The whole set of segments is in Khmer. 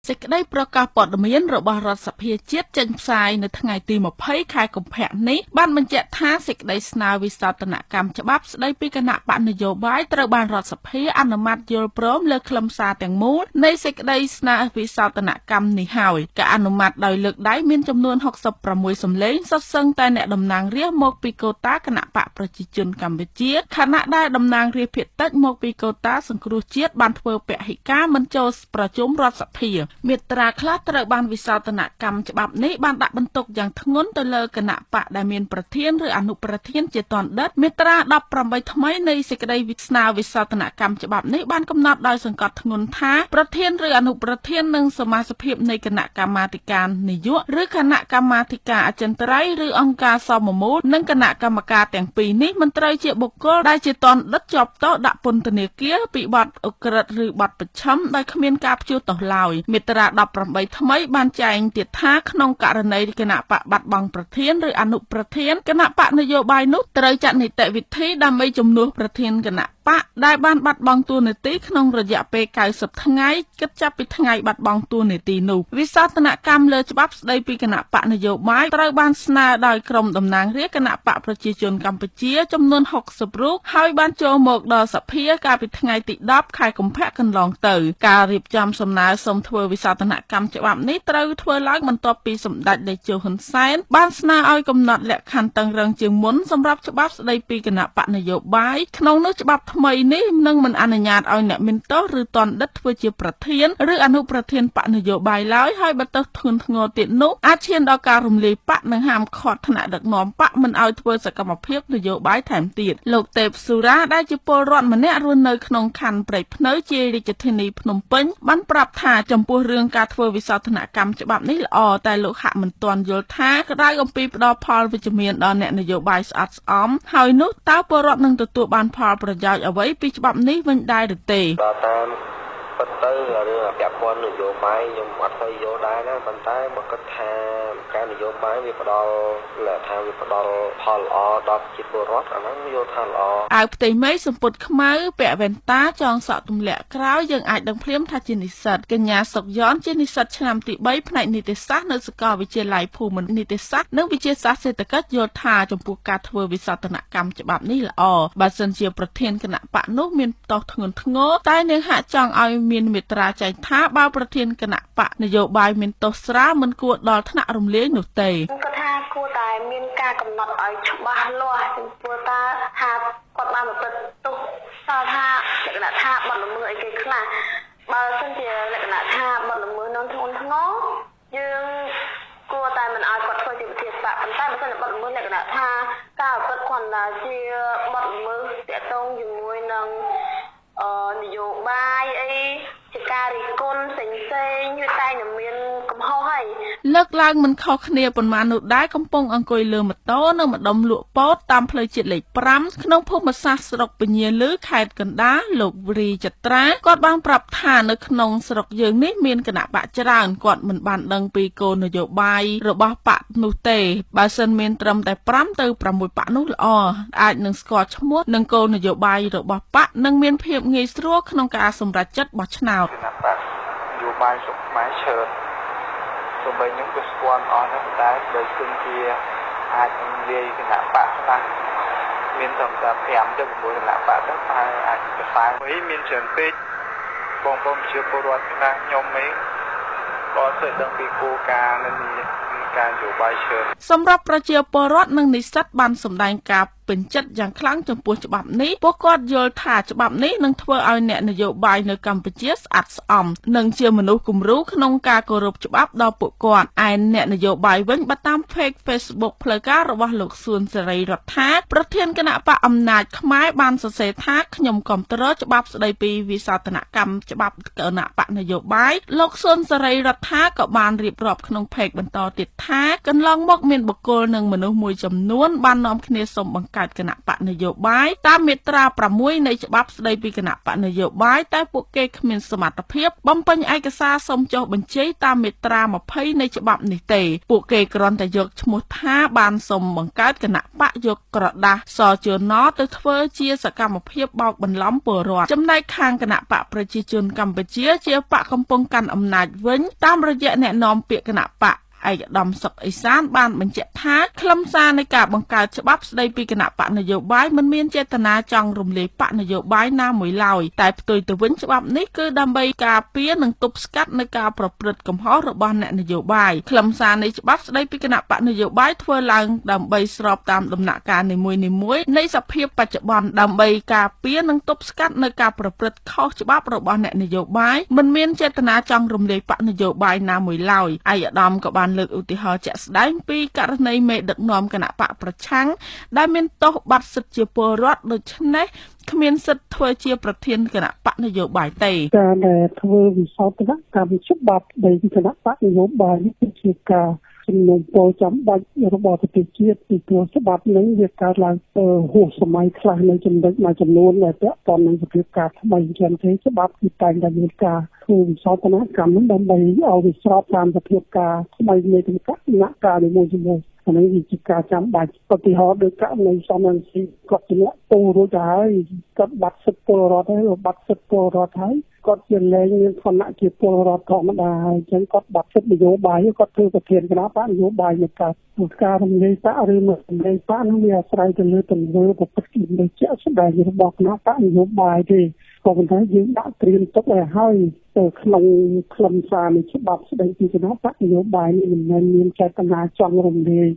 សេចក្តីប្រកាសព័ត៌មានរបស់រដ្ឋសភាជាតិចេញផ្សាយនៅថ្ងៃទី20ខែកុម្ភៈនេះបានបញ្ជាក់ថាសេចក្តីស្នើវិសោធនកម្មច្បាប់ស្តីពីគណបក្សនយោបាយត្រូវបានរដ្ឋសភាអនុម័តយល់ព្រមលើខ្លឹមសារទាំងមូលនៃសេចក្តីស្នើវិសោធនកម្មនេះហើយ។ការអនុម័តដោយលើកដៃមានចំនួន66សំឡេងសុទ្ធសឹងតែអ្នកតំណាងរាស្ត្រមកពីកូតាគណបក្សប្រជាជនកម្ពុជាខណៈដែលតំណាងរាស្ត្រភាគតិចមកពីកូតាសង្គ្រោះជាតិបានធ្វើពហិការមិនចូលប្រជុំរដ្ឋសភា។ មាត្រាខ្លះត្រូវបានវិសោធនកម្មច្បាប់នេះបានដាក់បន្ទុកយ៉ាងធ្ងន់ទៅលើគណបក្សដែលមានប្រធានឬអនុប្រធានជាទណ្ឌិតមាត្រា18ថ្មីនៃសេចក្តីស្នើវិសោធនកម្មច្បាប់នេះបានកំណត់ដោយសង្កត់ធ្ងន់ថាប្រធានឬអនុប្រធាននិងសមាសភាពនៃគណៈកម្មាធិការនាយកឬគណៈកម្មាធិការអចិន្ត្រៃយ៍ឬអង្គការសមមូលនិងគណៈកម្មការទាំងពីរនេះមិនត្រូវជាបុគ្គលដែលជាទណ្ឌិតជាប់ទោសដាក់ពន្ធនាគារពីបទឧក្រិដ្ឋឬបទប្រឆាំដោយគ្មានការព្យួរទោសឡើយ។ មាត្រា18ថ្មីបានចែងទៀតថាក្នុងករណីគណបក្សបាត់បង់ប្រធានឬអនុប្រធានគណបក្សនយោបាយនោះត្រូវចាត់នីតិវិធីដើម្បីជំនួសប្រធានគណបក្សដែលបានបាត់បង់តួនាទីក្នុងរយៈពេល90ថ្ងៃគិតចាប់ពីថ្ងៃបាត់បង់តួនាទីនោះ។ វិសោធនកម្មលើច្បាប់ស្តីពីគណបក្សនយោបាយត្រូវបានស្នើដោយក្រុមតំណាងរាស្ត្រគណបក្សប្រជាជនកម្ពុជាចំនួន60រូបហើយបានចូលមកដល់សភាកាលពីថ្ងៃទី10ខែកុម្ភៈកន្លងទៅ។ ការរៀបចំសំណើសុំធ្វើវិសោធនកម្មច្បាប់នេះត្រូវធ្វើឡើងបន្ទាប់ពីសម្ដេចតេជោហ៊ុនសែនបានស្នើឲ្យកំណត់លក្ខខណ្ឌតឹងរឹងជាងមុនសម្រាប់ច្បាប់ស្តីពីគណបក្សនយោបាយក្នុងនោះច្បាប់ថ្មីនេះនឹងមិនអនុញ្ញាតឲ្យអ្នកមានទោសឬទណ្ឌិតធ្វើជាប្រធានឬអនុប្រធានបក្សនយោបាយឡើយហើយបើទោសធ្ងន់ធ្ងរទៀតនោះអាចឈានដល់ការរំលាយបក្សនិងហាមឃាត់ថ្នាក់ដឹកនាំបក្សមិនឲ្យធ្វើសកម្មភាពនយោបាយថែមទៀត។ លោកទេពសុរាដែលជាពលរដ្ឋម្នាក់រស់នៅក្នុងខណ្ឌព្រែកព្នៅជារាជធានីភ្នំពេញបានប្រាប់ថាចំពោះរឿងការធ្វើវិសោធនកម្មច្បាប់នេះល្អតែលោកហាក់មិនទាន់យល់ថាក្រៅអំពីផ្ដល់ផលវិជ្ជមានដល់អ្នកនយោបាយស្អាតស្អំហើយនោះតើពលរដ្ឋនឹងទទួលបានផលប្រយោជន៍អ្វីពីច្បាប់នេះវិញដែរឬទេ? បាទតាមពិតទៅរឿងពាក់ព័ន្ធនយោបាយខ្ញុំអត់សូវយល់ដែរណាប៉ុន្តែបើគិតថាការនយោបាយវាផ្ដល់ថាវាផ្ដល់ផលល្អដល់ប្រជាពលរដ្ឋអាហ្នឹងយល់ថាល្អ។ អាវផ្ទៃមេឃសំពត់ខ្មៅពាក់វ៉ែនតាចងសក់ទម្លាក់ក្រោយយើងអាចដឹងភ្លាមថាជានិស្សិត។ កញ្ញាសុកយ៉នជានិស្សិតឆ្នាំទី3ផ្នែកនីតិសាស្ត្រនៅសាកលវិទ្យាល័យភូមិន្ទនីតិសាស្ត្រនិងវិទ្យាសាស្ត្រសេដ្ឋកិច្ចយល់ថាចំពោះការធ្វើវិសោធនកម្មច្បាប់នេះល្អបើសិនជាប្រធានគណបក្សនោះមានទោសធ្ងន់ធ្ងរតែនាងហាក់ចង់ឲ្យមានមាត្រាចែងថាបើប្រធានគណបក្សនយោបាយមានទោសស្រាលមិនគួរដល់ថ្នាក់រំលាយនោះទេ។ គាត់ថាគួរតែមានការកំណត់ឲ្យច្បាស់លាស់ចំពោះតើថាគាត់បានប្រព្រឹត្តទោសតើថាលក្ខណៈថាបទល្មើសអីគេខ្លះបើសិនជាលក្ខណៈថាបទល្មើសនឹងធ្ងន់ធ្ងរយើងគួរតែមិនឲ្យគាត់ធ្វើជាប្រធានបក្សប៉ុន្តែបើសិនជាបទល្មើសលក្ខណៈថាការប្រព្រឹត្តគាត់ថាជាបទល្មើសតាក់ទងជាមួយនឹងនយោបាយអីជាការរិះគន់ផ្សេងផ្សេងវាតែងតែមានកំហុសហើយលើកឡើងមិនខុសគ្នាប៉ុន្មាននោះដែរកំពុងអង្គុយលើម៉ូតូនៅម្ដុំលក់ពោតតាមផ្លូវជាតិលេខ5ក្នុងភូមិសាស្ត្រស្រុកពញាលឺខេត្តកណ្ដាលលោករីចត្រាគាត់បានប្រាប់ថានៅក្នុងស្រុកយើងនេះមានគណបក្សច្រើនគាត់មិនបានដឹងពីគោលនយោបាយរបស់បក្សនោះទេបើសិនមានត្រឹមតែ5ទៅ6បក្សនោះល្អអាចនឹងស្គាល់ឈ្មោះនិងគោលនយោបាយរបស់បក្សនិងមានភាពងាយស្រួលក្នុងការសម្រេចចិត្តបោះឆ្នោត។ គណបក្សនយោបាយស្រុកខ្មែរច្រើនសូម្បីខ្ញុំក៏ស្គាល់អស់ដែរតែបើសិនជាអាចរំលាយគណបក្សខ្លះមានត្រឹមតែ5ទៅ6គណបក្សទៅហើយអាចប្រសើរវិញមានច្រើនពេកបងប្អូនប្រជាពលរដ្ឋខ្លះខ្ញុំឯងក៏សូវដឹងពីគោលការណ៍នេះការនយោបាយច្រើន។ សម្រាប់ប្រជាពលរដ្ឋនិងនិស្សិតបានសម្ដែងការពេញចិត្តយ៉ាងខ្លាំងចំពោះច្បាប់នេះពួកគាត់យល់ថាច្បាប់នេះនឹងធ្វើឲ្យអ្នកនយោបាយនៅកម្ពុជាស្អាតស្អំនិងជាមនុស្សគំរូក្នុងការគោរពច្បាប់ដល់ពួកគាត់ឯអ្នកនយោបាយវិញបើតាម Page Facebook ផ្លូវការរបស់លោកសួនសេរីរដ្ឋាប្រធានគណបក្សអំណាចខ្មែរបានសរសេរថាខ្ញុំគាំទ្រច្បាប់ស្តីពីវិសោធនកម្មច្បាប់គណបក្សនយោបាយលោកសួនសេរីរដ្ឋាក៏បានរៀបរាប់ក្នុង Page បន្តទៀតថាកន្លងមកមានបុគ្គលនិងមនុស្សមួយចំនួនបាននាំគ្នាសុំបង្ កើតគណបក្សនយោបាយតាមមាត្រា6នៃច្បាប់ស្តីពីគណបក្សនយោបាយតែពួកគេគ្មានសមត្ថភាពបំពេញឯកសារសុំចុះបញ្ជីតាមមាត្រា20នៃច្បាប់នេះទេពួកគេគ្រាន់តែយកឈ្មោះថាបានសុំបង្កើតគណបក្សយកក្រដាសសជណទៅធ្វើជាសកម្មភាពបោកបន្លំពលរដ្ឋចំណែកខាងគណបក្សប្រជាជនកម្ពុជាជាបក្សកំពុងកាន់អំណាចវិញតាមរយៈអ្នកនាំពាក្យគណបក្សឯកឧត្តមសុកអេសានបានបញ្ជាក់ថាខ្លឹមសារនៃការបង្កើតច្បាប់ស្តីពីគណបក្សនយោបាយមិនមានចេតនាចង់រំលាយបក្សនយោបាយណាមួយឡើយតែផ្ទុយទៅវិញច្បាប់នេះគឺដើម្បីការពារនិងទប់ស្កាត់នៅការប្រព្រឹត្តកំហុសរបស់អ្នកនយោបាយខ្លឹមសារនៃច្បាប់ស្តីពីគណបក្សនយោបាយធ្វើឡើងដើម្បីស្របតាមដំណាក់កាលនីមួយៗនៃសភាពបច្ចុប្បន្នដើម្បីការពារនិងទប់ស្កាត់នៅការប្រព្រឹត្តខុសច្បាប់របស់អ្នកនយោបាយមិនមានចេតនាចង់រំលាយបក្សនយោបាយណាមួយឡើយឯកឧត្តមក៏បានលើកឧទាហរណ៍ជាក់ស្ដែងពីករណីមេដឹកនាំគណបក្សប្រឆាំងដែលមានទោសបាត់សិទ្ធិជាពលរដ្ឋដូច្នេះគ្មានសិទ្ធិធ្វើជាប្រធានគណបក្សនយោបាយទេការដែលធ្វើវិសោធនកម្មច្បាប់នៃគណបក្សនយោបាយនេះគឺជាការជំនុំពលចាំបាច់របស់ប្រទេសជាតិពីព្រោះច្បាប់នឹងវាកើតឡើងហួសសម័យខ្លះនៅចំណុចមួយចំនួនដែលពាក់ព័ន្ធនឹងសភាពការថ្មីអញ្ចឹងទេច្បាប់គឺតែងតែមានការធ្វើវិសោធនកម្មនឹងដើម្បីឲ្យវាស្របតាមសភាពការថ្មីនៃគណៈការនីមួយៗអានេះវាជាការចាំបាច់ឧទាហរណ៍ដូចករណីសំរងស៊ីគាត់ជាអ្នកទោសរួចទៅហើយគាត់បាត់សិទ្ធិពលរដ្ឋហើយបាត់សិទ្ធិពលរដ្ឋហើយគាត់ជាលែងមានឋានៈជាពលរដ្ឋធម្មតាហើយអញ្ចឹងគាត់បាត់សិទ្ធិនយោបាយគាត់ធ្វើប្រធានគណបក្សនយោបាយនៅការរំលាយបក្សឬមិនរំលាយបក្សនោះវាអាស្រ័យទៅលើទង្វើប្រព្រឹត្តនៃជាក់ស្ដែងរបស់គណបក្សនយោបាយទេក៏ប៉ុន្តែយើងដាក់ត្រៀមទុកឲ្យហើយទៅក្នុងខ្លឹមសារនៃច្បាប់ស្តីពីគណបក្សនយោបាយនេះមិនមែនមានចេតនាចង់រំលាយ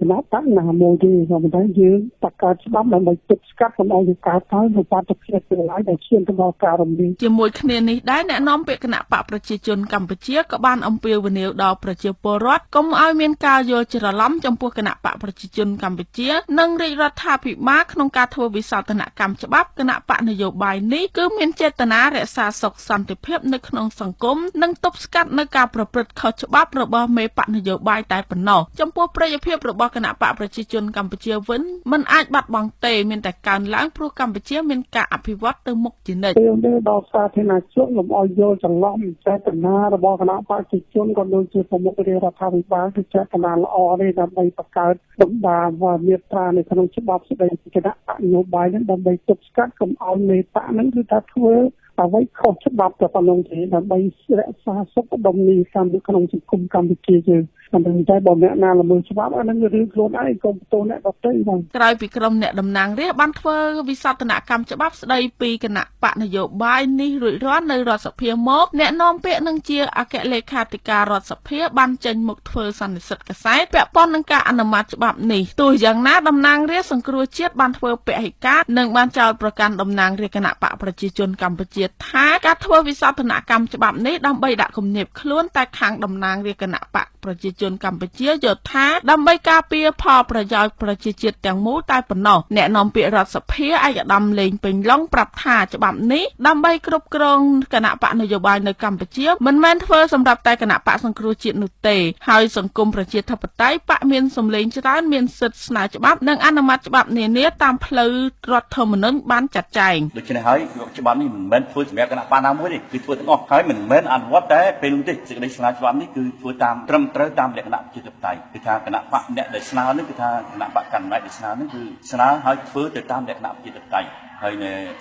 គណបក្សណាមួយទេក៏ប៉ុន្តែយើងបង្កើតច្បាប់ដើម្បីទប់ស្កាត់កុំឲ្យវាកើតឡើងនូវបាតុភាពទាំងឡាយដែលឈានទៅដល់ការរំលាយជាមួយគ្នានេះដែរអ្នកនាំពាក្យគណបក្សប្រជាជនកម្ពុជាក៏បានអំពាវនាវដល់ប្រជាពលរដ្ឋកុំឲ្យមានការយល់ច្រឡំចំពោះគណបក្សប្រជាជនកម្ពុជានិងរាជរដ្ឋាភិបាលក្នុងការធ្វើវិសោធនកម្មច្បាប់គណបក្សនយោបាយនេះគឺមានចេតនារក្សាសុខសន្តិភាពនៅក្នុងសង្គមនិងទប់ស្កាត់នៅការប្រព្រឹត្តខុសច្បាប់របស់មេបក្សនយោបាយតែប៉ុណ្ណោះចំពោះប្រយោជន៍របស់គណបក្សប្រជាជនកម្ពុជាវិញមិនអាចបាត់បង់ទេមានតែកើនឡើងព្រោះកម្ពុជាមានការអភិវឌ្ឍទៅមុខជានិច្ចពេលនេះដល់សាធារណជនកុំឲ្យយល់ច្រឡំចេតនារបស់គណបក្សប្រជាជនក៏ដូចជាប្រមុខរាជរដ្ឋាភិបាលគឺចេតនាល្អទេដើម្បីបង្កើតបណ្ដាមាត្រានៅក្នុងច្បាប់ស្តីពីគណបក្សនយោបាយនឹងដើម្បីទប់ស្កាត់កុំឲ្យមេបក្សនឹងគឺថាធ្វើអ្វីខុសច្បាប់តែប៉ុណ្ណឹងទេដើម្បីរក្សាសុខដុមនីកម្មក្នុងសង្គមកម្ពុជាយើងប៉ុន្តែបើអ្នកណាល្មើសច្បាប់អានឹងរឿងខ្លួនឯងកុំបន្ទោសអ្នកដទៃបាទក្រោយពីក្រុមអ្នកតំណាងរាស្ត្របានធ្វើវិសោធនកម្មច្បាប់ស្តីពីគណបក្សនយោបាយនេះរួចរាល់នៅរដ្ឋសភាមកអ្នកនាំពាក្យនឹងជាអគ្គលេខាធិការរដ្ឋសភាបានចេញមុខធ្វើសន្និសីទកាសែតពាក់ព័ន្ធនឹងការអនុម័តច្បាប់នេះទោះយ៉ាងណាតំណាងរាស្ត្រសង្គ្រោះជាតិបានធ្វើពហិការនិងបានចោទប្រកាន់តំណាងរាស្ត្រគណបក្សប្រជាជនកម្ពុជាថាការធ្វើវិសោធនកម្មច្បាប់នេះដើម្បីដាក់គំនាបខ្លួនតែខាងតំណាងរាស្ត្រគណបក្សប្រជាជនកម្ពុជាយល់ថាដើម្បីការពារផលប្រយោជន៍ប្រជាជាតិទាំងមូលតែប៉ុណ្ណោះអ្នកនាំពាក្យរដ្ឋសភាឯកឧត្តមលេងពេញឡុងប្រាប់ថាច្បាប់នេះដើម្បីគ្រប់គ្រងគណបក្សនយោបាយនៅកម្ពុជាមិនមែនធ្វើសម្រាប់តែគណបក្សសង្គ្រោះជាតិនោះទេហើយសង្គមប្រជាធិបតេយ្យបក្សមានសម្លេងច្រើនមានសិទ្ធិស្នើច្បាប់និងអនុម័តច្បាប់នានាតាមផ្លូវរដ្ឋធម្មនុញ្ញបានចាត់ចែងដូច្នេះហើយច្បាប់នេះមិនមែនធ្វើសម្រាប់គណបក្សណាមួយទេគឺធ្វើទាំងអស់ហើយមិនមែនអនុវត្តតែពេលនោះទេសេចក្តីស្នើច្បាប់នេះគឺធ្វើតាមត្រឹមត្រូវតាមលក្ខណៈប្រជាធិបតេយ្យគឺថាគណបក្សអ្នកដែលស្នើនេះគឺថាគណបក្សកាន់អំណាចដែលស្នើនេះគឺស្នើឲ្យធ្វើទៅតាមលក្ខណៈប្រជាធិបតេយ្យហើយ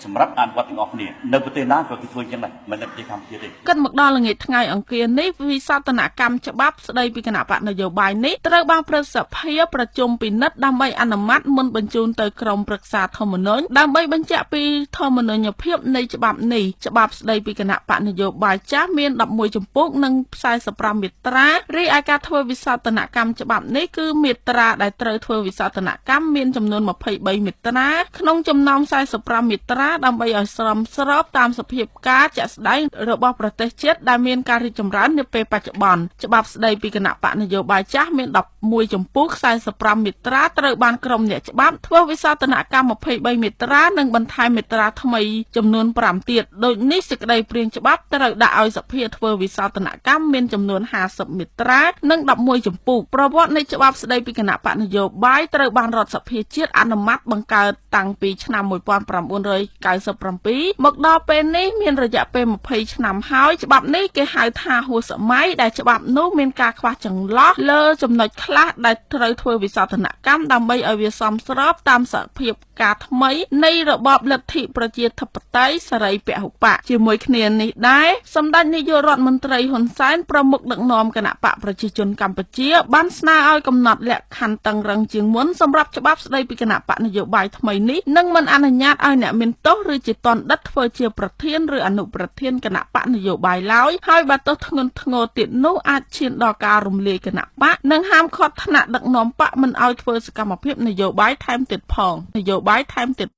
សម្រាប់អនុវត្តទាំងអស់គ្នានៅប្រទេសណាក៏គេធ្វើអញ្ចឹងដែរមិននៅប្រទេសកម្ពុជាទេគិតមកដល់ល្ងាចថ្ងៃអង្គារនេះវិសោធនកម្មច្បាប់ស្តីពីគណបក្សនយោបាយនេះត្រូវបានព្រឹទ្ធសភាប្រជុំពិនិត្យដើម្បីអនុម័តមុនបញ្ជូនទៅក្រុមប្រឹក្សាធម្មនុញ្ញដើម្បីបញ្ជាក់ពីធម្មនុញ្ញភាពនៃច្បាប់នេះច្បាប់ស្តីពីគណបក្សនយោបាយចាស់មាន11ជំពូកនិង45មាត្រារីឯការធ្វើវិសោធនកម្មច្បាប់នេះគឺមាត្រាដែលត្រូវធ្វើវិសោធនកម្មមានចំនួន23មាត្រាក្នុងចំណោម45 45មាត្រាដើម្បីឲ្យសមស្របតាមសភាពការណ៍ជាក់ស្ដែងរបស់ប្រទេសជាតិដែលមានការរីកចម្រើននាពេលបច្ចុប្បន្នច្បាប់ស្ដីពីគណបក្សនយោបាយចាស់មាន11ជំពូក45មាត្រាត្រូវបានក្រុមអ្នកច្បាប់ធ្វើវិសោធនកម្ម23មាត្រានិងបន្ថែមមាត្រាថ្មីចំនួន5ទៀតដូចនេះសេចក្តីព្រាងច្បាប់ត្រូវដាក់ឲ្យសភាធ្វើវិសោធនកម្មមានចំនួន50មាត្រានិង11ជំពូកប្រវត្តិនៃច្បាប់ស្តីពីគណបក្សនយោបាយត្រូវបានរដ្ឋសភាជាតិអនុម័តបង្កើតតាំងពីឆ្នាំ1997មកដល់ពេលនេះមានរយៈពេល20ឆ្នាំហើយច្បាប់នេះគេហៅថាហួសសម័យដែលច្បាប់នោះមានការខ្វះចន្លោះលើចំណុចខ្លះដែលត្រូវធ្វើវិសោធនកម្មដើម្បីឲ្យវាសមស្របតាមសភាពការថ្មីនៃរបបលទ្ធិប្រជាធិបតេយ្យសេរីពហុបក្សជាមួយគ្នានេះដែរសម្ដេចនាយករដ្ឋមន្ត្រីហ៊ុនសែនប្រមុខដឹកនាំគណបក្សប្រជាជនកម្ពុជាបានស្នើឲ្យកំណត់លក្ខខណ្ឌតឹងរឹងជាងមុនសម្រាប់ច្បាប់ស្តីពីគណបក្សនយោបាយថ្មីនេះនិងមិនអនុញ្ញាតឲ្យអ្នកមានទោសឬជាទណ្ឌិតធ្វើជាប្រធានឬអនុប្រធានគណបក្សនយោបាយឡើយហើយបើទោសធ្ងន់ធ្ងរទៀតនោះអាចឈានដល់ការរំលាយគណបក្សនិងហាមឃាត់ថ្នាក់ដឹកនាំបក្សមិនឲ្យធ្វើសកម្មភាពនយោបាយថែមទៀតផងនយោបាយថែមទៀត